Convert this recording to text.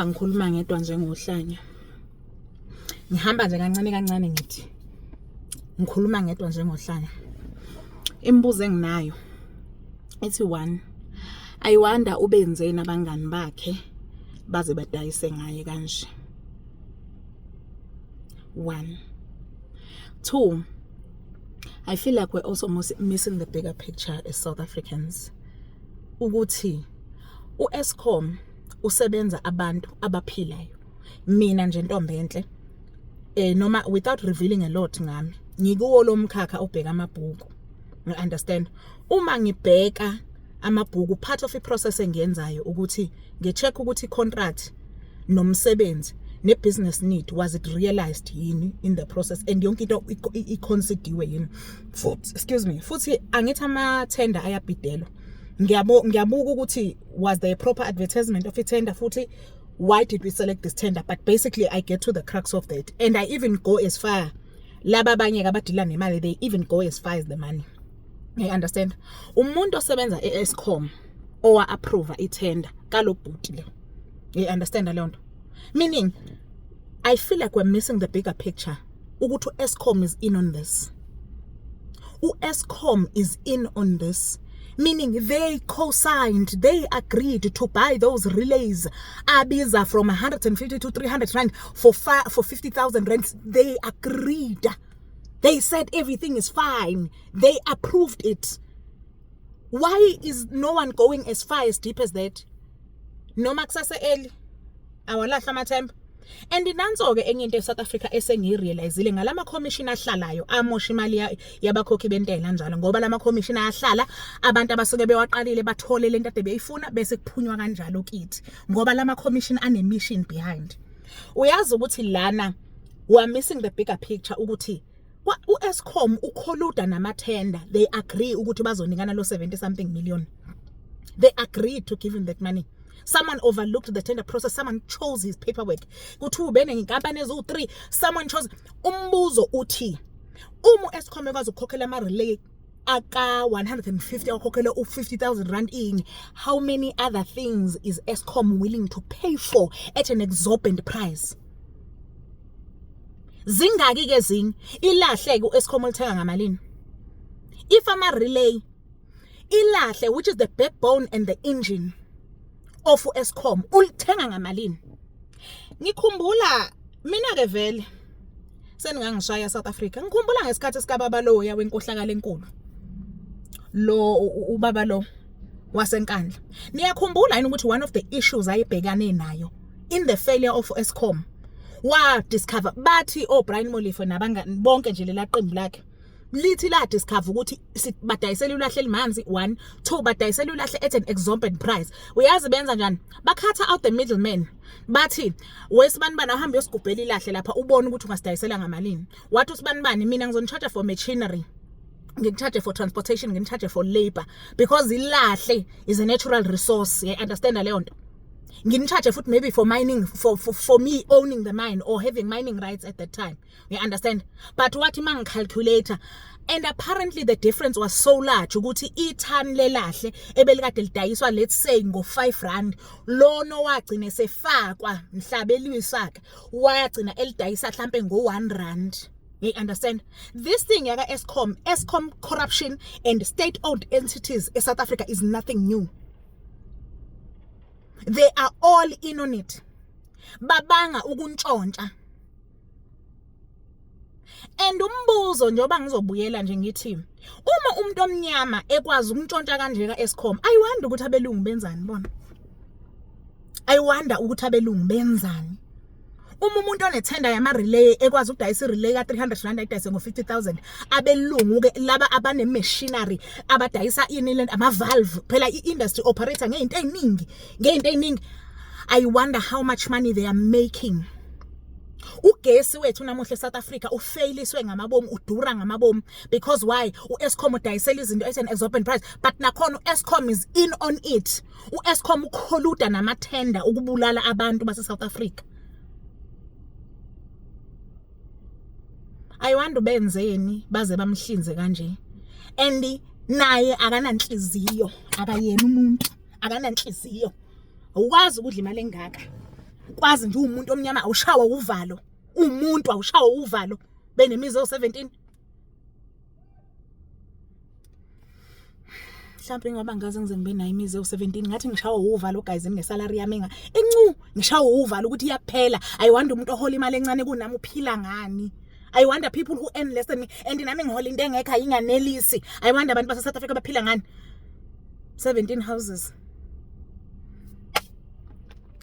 Ngikhuluma ngedwa njengohlanya. Ngihamba nje kancane kancane ngithi ngikhuluma ngedwa njengohlanya. Imibuzo enginayo ithi one, I wonder ubenzeni abangani bakhe baze badayise ngaye kanje. One. Two, I feel like we're also missing the bigger picture as South Africans. Ukuthi uEskom usebenza abantu abaphilayo. Mina nje ntombi enhle noma without revealing a lot ngami, ngikuwo lo mkhakha obheka amabhuku. You understand? Uma ngibheka amabhuku, part of i-process engiyenzayo ukuthi ngi-check ukuthi contract nomsebenzi ne-business need, was it realized yini in the process, and yonke into i-considiwe yini. Futhi, excuse me, futhi angithi ama-tender ayabhidelwa. Ngiyabuka ukuthi was there a proper advertisement of i-tender, futhi why did we select this tender? But basically I get to the crux of that, and I even go as far, laba abanye abadila nemali, they even go as far as the money. You understand? Umuntu osebenza e-Eskom owa approve i-tender kalobhuti lo. You understand leyo nto? Meaning I feel like we're missing the bigger picture ukuthi u-Eskom is in on this. U-Eskom is in on this, meaning they co-signed, they agreed to buy those relays abiza from 150 to 300 rand for 50,000 rand. They agreed, they said everything is fine, they approved it. Why is no one going as far as deep as that? Noma kusase early, awalahla amathemba. And nanso-ke enye into e-South Africa esengiyirealizile ngalama commission ahlalayo amosha imali yabakhokhi bentela njalo, ngoba lama commission ayahlala, abantu abasuke bewaqalile bathole lento ade beyifuna, bese kuphunywa kanjalo kithi, ngoba lama commission ane mission behind. Uyazi ukuthi lana we are missing the bigger picture ukuthi u-Eskom u-colluda namathenda. They agree ukuthi bazonikana lo 70 something million. They agreed to give him that money. Someone overlooked the tender process, someone chose his paperwork. Kuthiwa ubene ngenkampani eziwu-3, someone chose. Umbuzo uthi, uma u-Eskom ekwazi ukukhokhela ama-relay aka-150, akhokhele u-50,000 rand inye, how many other things is Eskom willing to pay for at an exorbitant price? Zingaki-ke ezinye? Ilahle-ke u-Eskom olithenga ngamalini? If ama-relay, ilahle, which is the backbone and the engine of u-Eskom, ulithenga ngamalini? Ngikhumbula mina-ke vele seningangishaya South Africa, ngikhumbula ngesikhathi sikababa loya wenkohlakalo enkulu lo, ubaba lo waseNkandla. Niyakhumbula yini ukuthi one of the issues ayebhekane nayo in the failure of Eskom, wa discover, bathi oh Brian Molefe nabangani bonke nje lela qembu lakhe lithi la discover ukuthi badayisela ulahle elimanzi, 1, 2, badayisela ulahle at an exorbitant price. Uyazi benza njani? Ba-cutha out the middleman. Bathi, wesibanibani, awuhambe uyosigubhela ilahle lapha, ubone ukuthi ungasidayisela ngamalini. Wathi usibanibani, mina ngizoni-charge for machinery, ngini-charge for transportation, ngini-charge for labor, because ilahle is a natural resource. You understand leyo nto? Ngini-charge futhi maybe for mining, for me owning the mine or having mining rights at that time. You understand? But wathi mangicalculate, and apparently the difference was so large ukuthi ithani lelahle ebelikade lidayiswa, let's say, ngo 5 rand, lono wagcina sefakwa mhlaba eliwisaka, wagcina elidayisa mhlambe ngo 1 rand. You understand? This thing yaka Eskom, Eskom corruption and state owned entities in South Africa is nothing new. They are all in on it. Babanga ukuntshontsha. And umbuzo, njengoba ngizobuyela nje, ngithi uma umuntu omnyama ekwazi ukuntshontsha kanje ka Eskom, I wonder ukuthi abelungu benzani bona. I wonder ukuthi abelungu benzani. Uma umuntu onethenda yama relay ekwazi ukudayisa i-relay ka 300 rand, ayidayise ngo 50,000, abelungu ke laba abane machinery abadayisa ini le, ama valve phela, i-industry operator ngezinto eziningi, ngezinto eziningi, I wonder how much money they are making. Ugesi wethu namuhla eSouth Africa ufailiswe ngamabomu, udura ngamabomu, because why? uEskom udayisela izinto at an exorbitant price, but nakhona uEskom is in on it. UEskom u-colluda namathenda ukubulala abantu base South Africa. I wonder benzeni baze bamhlinze kanje. And naye akananhliziyo, akayena umuntu, akananhliziyo. Awukwazi ukudla imali engaka. Kwazi nje umuntu omnyama awushawa uvalo, umuntu awushawa uvalo benemizi ewu-17. Mhlawumbe ngoba ngaze ngize ngibe nayo imizi ewu-17, ngathi ngishawa uvalo guys, ngesalary yami enga encu, ngishawa uvalo ukuthi iyaphela. I wonder umuntu ohola imali encane kunami uphila ngani. I wonder people who earn less than me, and nami ngihola into engekho ayinganelisi. I wonder abantu base South Africa baphila ngani. 17 houses.